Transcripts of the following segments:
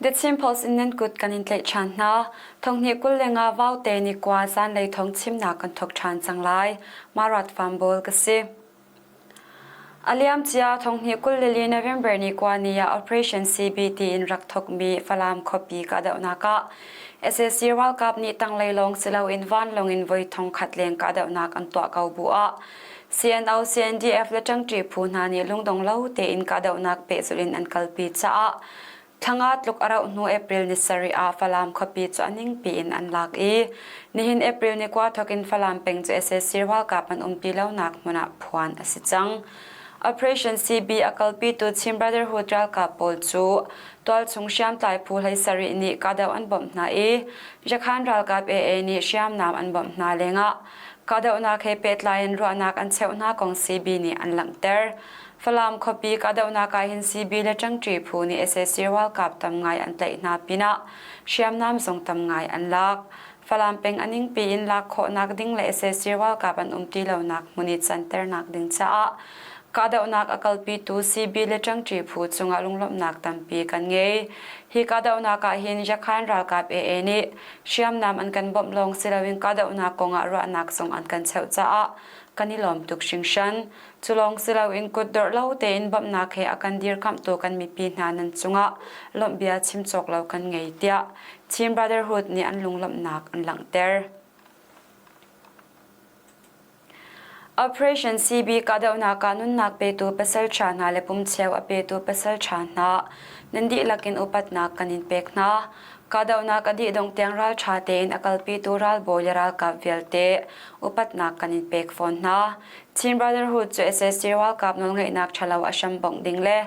The Chin Post in nan kut kan in tlaih ṭhan hna. Thonghnih 25 Vaute ni kua zanlei thawng chimnak kan thawk ṭhan cang lai. Marat Fambawl ka si. A liamcia thonghnih 24 November ni kua ni ah Operation CB tiin rak thawkmi Falam khuapi kahdohnak ah sac ralkap nih tanglei lawng si loin vanlawng in voi thongkhat leng kahdohnak an tuah ko bu ah CNO, CNDF le ṭangṭi phu hna nih lungdong lo tein kahdohnak pehzulh in an kalpi caah Thlanga tluk a rauh hnu April ni sarih ah Falam khuapi cu a ningpi in an lak i nihin April ni kua thawk in Falam peng cu sac ralkap an um ti lonak hmun ah phuan a si cang. Operation CB a kalpitu Chin Brotherhood ralkap pawl cu tualchung hriamtlai phu hlei sarih nih kahdoh an bawmh hna i Yakhan ralkap AA nih hriamnam an bawmh hna lengah kahdohnak he pehtlai in ruahnak an cheuh hna kong CB nih an langhter. Falam khuapi kahdohnak ah hin CB le ṭangṭi phu nih sac ralkap tam ngai an tlaih hna pinah hriamnam zong tam ngai an lak. Falam peng a ningpi in lak khawhnak ding le sac ralkap an um ti lonak hmun i canternak ding caah kahdohnak a kalpitu CB le ṭangṭi phu cungah lunglawmhnak tampi kan ngei. Hi kahdohnak ah hin Yakhan ralkap AA nih hriamnam an kan bawmh lawng si loin kahdohnak kongah ruahnak zong an kan cheuh caah kan i lawm tuk hringhran. Cu lawng si loin kutdorh lo tein bawmhnak he a kan dirkamhtu kan mipi hna nan cungah lawmhbia chim cawk lo kan ngei tiah Chin Brotherhood nih an lunglawmhnak an langhter. Operation CB kahdohnak ah nunnak petu pasalṭha hna le pumcheu a petu pasalṭha hna nan dihlak in upatnak kan in pek hna. Kahdohnak a dih dongh tiang ralṭha tein a kalpitu ralbawi le ralkap vialte upatnak kan in pek fawn hna. Chin Brotherhood cu sac ralkap nawlngeihnak ṭhalo a hram bongh ding le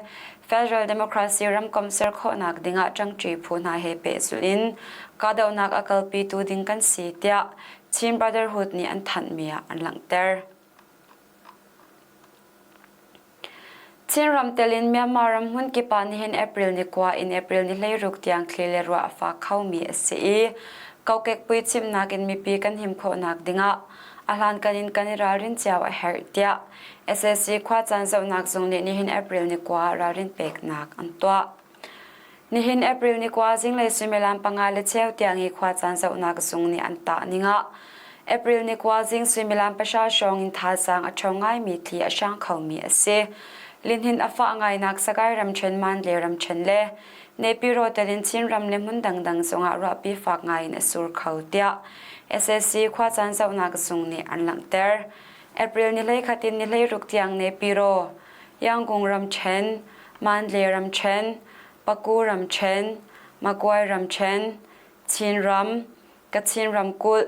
Federal Democracy ramkomh ser khawhnak dingah ṭangṭi phu hna he pehzulh in kahdohnak a kalpitu ding kan si tiah Chin Brotherhood nih an thanhmi ah an langhter. Chinram tel in Myanmar ram hmunkip ah nihin April ni kua in April ni 16 tiang thli le ruah a fak khomi a si i kokek puichimnak in mipi kan him khawhnak dingah a hlankan in kan i ralrin cio a herh tiah sac khuacaan zohnak zung nih nihin April ni kua ralrin peknak an tuah. Nihin April ni kua zinglei suimilam panga le cheu tiang i khuacaan zohnak zung nih an tah ning ah April ni kua zing suimilam pahra hrawng in thazaang a ṭhawng ngaimi thli a hrang khomi a si. Lihnin a fah ngainak Sagaing ramṭhen Mandalay ramṭhen le Naypyidaw tel in Chinram le hmun dangdang zongah ruahpi fak ngaiin a sur kho tiah sac khuacaan zohnak zung nih an langhter. April ni 11 in ni 16 tiang Naypyidaw, Yangon ramṭhen, Mandalay ramṭhen, Paku ramṭhen, Magway ramṭhen, Chinram, Kachin ramkulh,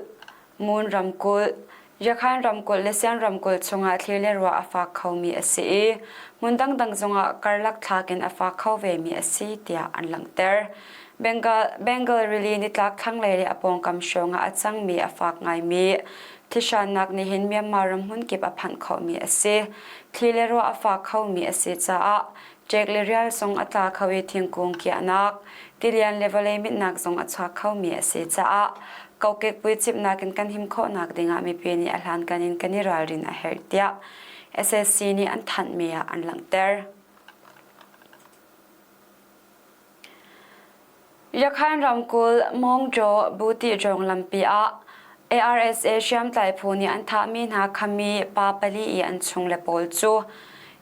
Mon ramkulh, Yakhan ramkulh le Sian ramkulh chungah thli le ruah a fak khomi a si i hmun dangdang zongah karlak thlak in a fak kho vemi a si tiah an langhter. Bengal, Bengal rili nitlak thlanglei le a pawngkam hrawngah a cangmi a fak ngaimi thihrannak nih hin Myanmar ram hmunkip a phanh khomi a si. Thli le ruah a fak khomi a si caah ṭek le rial zong a tla kho i thingkung kiahnak, tilian le vawlei mitnak zong a chuak khomi a si caah kokek puicimhnak in kan him khawhnak dingah mipi nih a hlankan in kan i ralrin a herh tiah sac nih an thanhmi ah an langhter. Yakhan ramkulh Mawngjaw Butihjong lampi ah ARSA hriamtlai phu nih an thahmi hna khami pa pali i an chungle pawl cu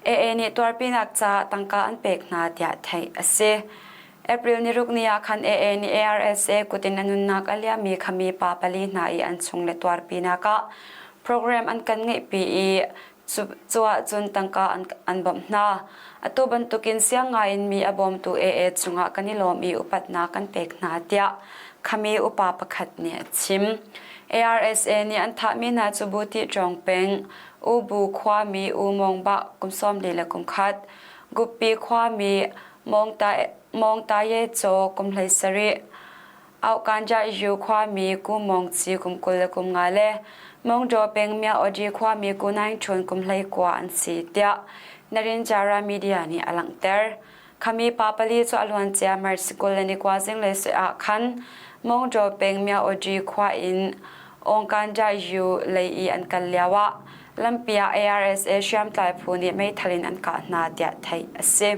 AA nih tuarpinak caah tangka an pek hna tiah theih a si. April ni ruk ni ah khan AA nih ARSA kut in a nunnak a liammi khami pa pali hna i an chungle tuarpinak ah program an kan ngeihpi i Cu ahcun tangka an bawmh hna. Atu bantukin siang ngaiin mi a bawmtu AA cungah kan i lawm i upatnak kan pek hna tiah khami upa pakhat nih a chim. ARSA nih an thahmi hna cu Buti Ṭawng peng, U Bu khuami U Mawng Bah kum 41, Guppi khuami Mawng Ta Ye Caw kum 17, Auhkanja Yu khuami Ku Mawng Ci kum 25 le Mawngdaw peng Myaoji khuami Ku Naing Chun kum 19 an si tiah Narinjara media nih a langhter. Khami pa pali cu a luancia March 21 zinglei sui ah khan Mawngdaw peng Myaoji khua in Ongkanja Yu lei i an kal lioah lampi ah ARSA hriamtlai phu nih meithal in an kah hna tiah theih a si.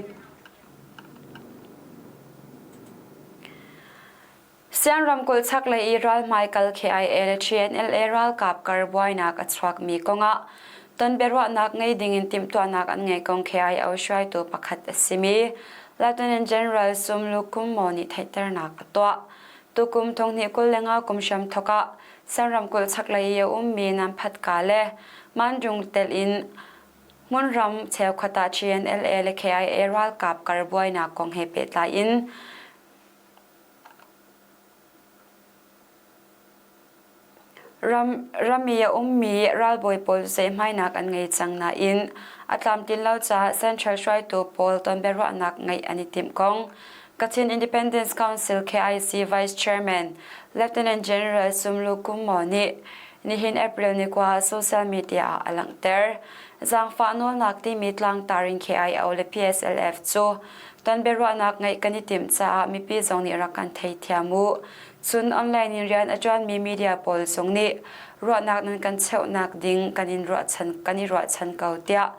Sian ramkulh chaklei i ralhmai kal KIA le TNLA ralkap kar buainak a chuakmi kongah ton biaruahnak ngei dingin timhtuahnak an ngei kong KIO hruaitu pakhat a simi Lieutenant General Sum Lu Kum Maw nih theihternak a tuah. Tukum thonghnih 25 kum hramthawk ah Sian ramkulh chaklei i a ummi Namphatka le Mandung telh in Hmunram cheukhat ah TNLA le KIA ralkap kar buainak kong he pehtlai in Rami a ummi ralbawi pawl ceihmainak an ngei cang nain a tlamtlin lo caah Central hruaitu pawl tonbiaruahnak ngeih an i timh kong Kachin Independence Council KIC Vice Chairman Lieutenant General Sumlu Kummo nih nihin April ni kua social media ah a langhter. Zaangfah nawlnak timi tlangtar in KIO le PSLF cu tonbiaruahnak ngeih kan i timh caah mipi zong nih rak kan theithiam u. Cun online in rian a ṭuanmi media pawl zong nih ruahnak nan kan cheuhnak ding kan in ruahchan kan i ruahchan ko tiah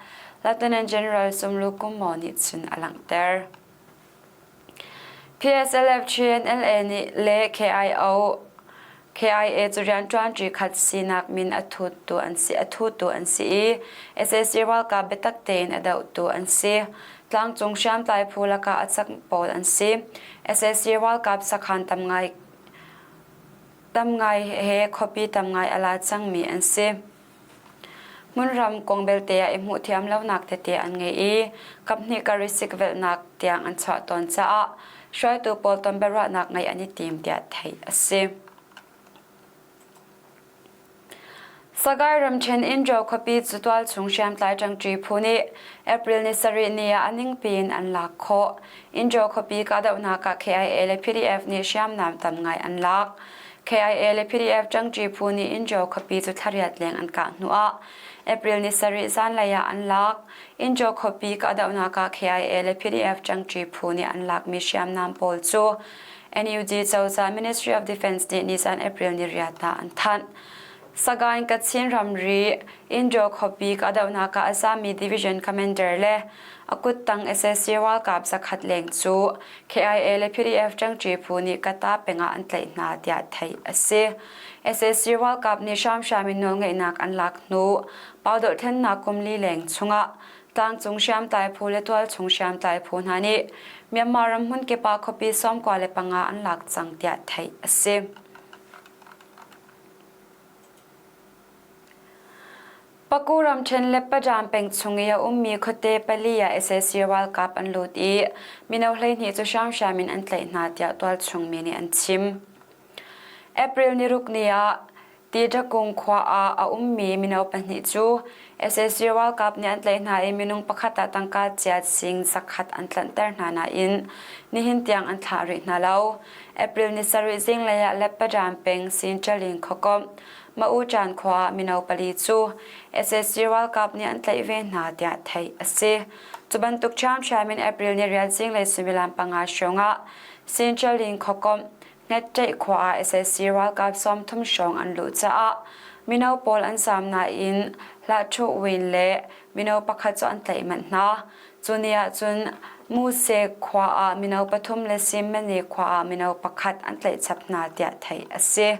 Lieutenant General Sumlu Kummo nih cun a langhter. PSLF GNLA nih le KIO KIA cu rianṭuanṭi khat sinak min a thuttu an si a thutu an si i sac ralkap biatak tein a dohtu an si. Tlangcung hriamtlai phu lakah a cak pawl an si. Sac ralkap sakhan tam ngai tam ngai he khuapi tam ngai a la cangmi an si. Hmunram kong belte ah i hmuhthiam lonak tete an ngei i kaphnih kar i sikvelhnak tiang an chuah tawn caah hruaitu pawl tonbiaruahnak ngeih an i tim tiah theih a si. Sagaing ramṭhen Indraw khuapi cu tualchung hriamtlai ṭangṭi phu nih April ni sarih ni ah a ningpi in an lak khawh. Indraw khuapi kahdohnak ah KIA le PDF nih hriamnam tam ngai an lak. KIA le PDF ṭangṭi phu nih Injaw khuapi cu thlariat leng an kah hnuah April ni sarih zanlei ah an lak. Injaw khuapi kahdohnak ah KIA le PDF ṭangṭi phu nih an lakmi hriamnam pawl cu NUG cozah Ministry of Defense nih nizan April ni riat ah an thanh. Sagaing Kachin ramri Injaw khuapi kahdohnak ah a zami Division Commander le a kuttang sac ralkap zakhat leng cu KIA le PDF ṭangṭi phu nih Kata peng ah an tlaih hna tiah theih a si. Sac ralkap nih hramhram in nawlngeihnak an lak hnu Pau dohthlennak kum li leng chungah tlangcung hriamtlai phu le tualchung hriamtlai phu hna nih Myanmar ram hmunkip ah khuapi 95 an lak cang tiah theih a si. Paku ramṭhen le Pajam peng chung i a ummi khuate pali ah sac ralkap an lut i mino 12 cu hramhram in an tlaih hna tiah tualchung mi nih an chim. April niruk ni ah Tidakung khua ah a ummi mino pahnih cu sac ralkap nih an tlaih hna i minung pakhat ah tangka ciat sing zakhat an tlanhter hna nain nihin tiang an thlah rih hna lo. April ni sarih zinglei ah Leppadam peng Sinṭalin khuakomh Ma-U-Chan khua ah mino pali cu sac ralkap nih an tlaih ve hna tiah theih a si. Cu bantuk ṭhiamṭhiam in April ni riat zinglei suimilam panga hrawng ah Sinṭalin khuakomh Hngetṭeih khua ah sac ralkap 30 hrawng an luh caah mino pawl an zaam nain Hlah Win le mino pakhat cu an tlaih manh hna. Cu ni ahcun Muse khua ah mino pathum le Simmani khua ah mino pakhat an tlaih chap hna tiah theih a si.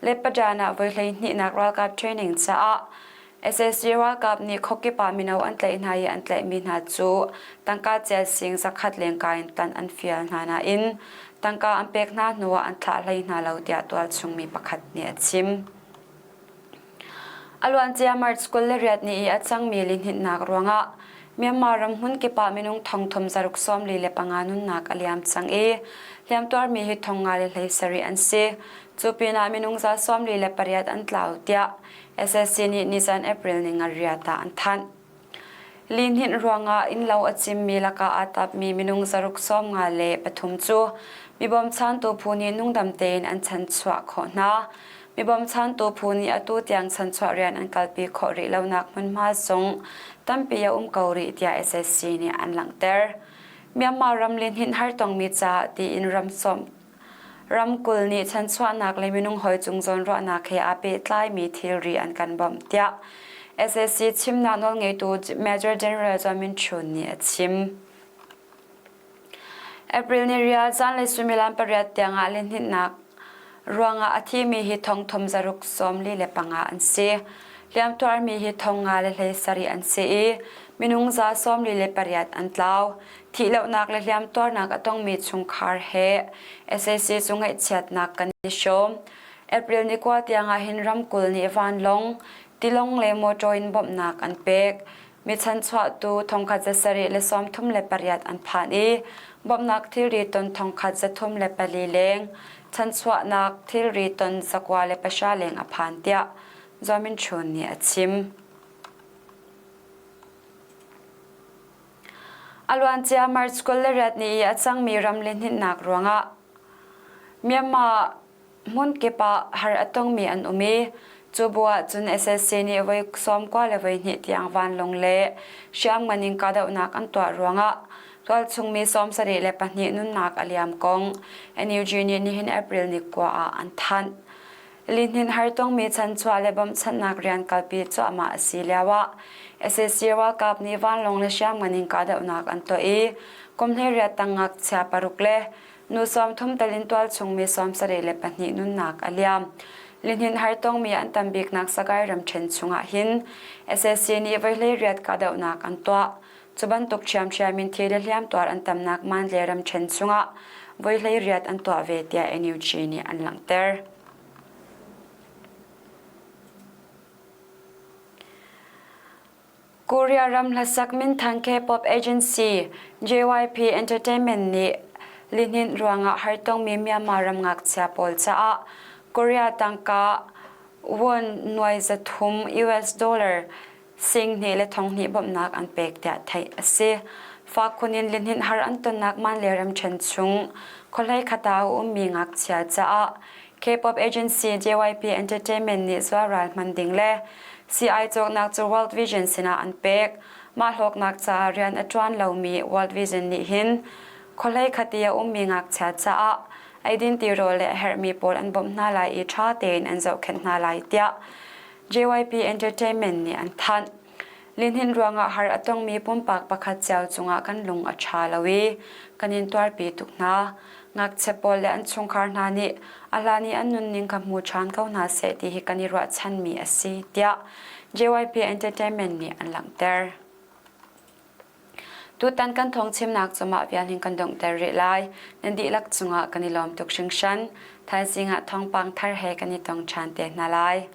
Lepadan ah voi hleihnihnak ralkap training caah sac ralkap nih khuakip ah mino an tlaih hna i an tlaihmi hna cu tangka cel sing zakhat lengka in tan an fial hna nain tangka an pek hna hnuah an thlah hlei hna lo tiah tualchungmi pakhat nih a chim. A luancia March 28 ni i a cangmi lihninhnak ruangah Myanmar ram hmunkip ah minung thongthum zaruk 45 nunnak a liam cang i hliamtuarmi hi thong nga le hlei sarih an si. Cu pinah minung za 48 an tlau tiah SSC nih nizan April ni nga riat ah an thanh. Lihninh ruangah innlo a cimmi lakah aa tapmi minung zaruk 53 cu mi bawmchantu phu nih nungdam tein an chanchuah khawh hna. Mi bawmchantu phu nih atu tiang chanchuah rian an kalpi khawh rih lonak hmunhma zong tampi a um ko rih tiah SSC nih an langhter. Myanmar ram lihninh hartongmi caah tiin ram sawm Ramkulh nih chanchuahnak le minung hawi cung zawnruahnak he aa pehtlaimi thilri an kan bawmh tiah sac chimnak nawlngeitu Major General Zaw Min Chun nih a chim. April ni rial zanlei suimilam pariat tiangah lihninhnak. Ruangah a thimi hi thongthum zaruk 45 an si. Hliamtuarmi hi thong nga le hlei sarih an si i minung za 48 an tlau. Thihlohnak le hliamtuarnak a tongmi chungkhar he sac cu ngaihchiatnak kan i hrawm. April ni kua tiangah hin ramkulh nih vanlawng, tilawng le mawṭaw in bawmhnak an pek. Mi chanchuahtu thongkhat 738 an phan i bawmhnak thilri ton thongkhat 304 leng, chanchuahnak thilri ton 900 leng a phan tiah Zaw Min Chun nih a chim. A luancia March 28 ni i a cangmi ram lihninhnak ruangah Myanmar hmunkip ah har a tongmi an um i cu bu ahcun SSC nih voi sawmkua le voi hnih tiang vanlawng le hriamngan in kahdohnak an tuah ruangah tualchung mi 72 nunnak a liam kong NUG nih nihin April ni kua ah an thanh. Lihnin har tongmi chanchuah le bawmhchanhnak rian kalpi cuahmah a si lioah SAC ralkap nih vanlawng le hriamngan in kahdohnak an tuah i kum 18 tang ngakchia paruk le nu 30 tel in tualchung mi 72 nunnak a liam. Lihnin har tongmi an tam biknak Sagaing ramṭhen chungah hin SAC nih voi 18 kahdohnak an tuah. Cu bantuk ṭhiamṭhiam in thi le hliamtuar an tamnak Mandalay ramṭhen chungah voi 18 an tuah ve tiah NUG nih an langhter. Korea ram hlasak minthang K-pop agency JYP Entertainment nih lihninh ruangah hartongmi Myanmar ram ngakchia pawl caah Korea tangka won nuai 300 US dollar sing hnih le thong hnih bawmhnak an pek tiah theih a si. Fak khun in lihninh har an tonnak Manle ramṭhen chung khuahlei khat ah a ummi ngakchia caah K-pop agency JYP Entertainment nih zualral hman ding le CI cawknak cu World Vision sinah an pek. Mah hlawknak caah rian a ṭuan lomi World Vision nih hin khuahlei khat i a ummi ngakchia caah eidin tirawl le a herhmi pawl an bawmh hna lai i ṭha tein an zohkhenh hna lai tiah JYP Entertainment nih an thanh. Lihnin ruangah har a tongmi pumpak pakhat cio cungah kan lung a ṭha lo i kan in tuarpi tuk hna. Ngakchia pawl le an chungkhar hna nih a hlan i an nunning kha hmu ṭhan ko hna seh ti hi kan i ruahchanmi a si, tiah JYP Entertainment nih an langhter. Tutan kan thawngchimnak cu mah vial hin kan donghter rih lai. Nan dihlak cungah kan i lawm tuk hringhran. Thaizing ah thawngpang thar he kan i tong ṭhan te hna lai.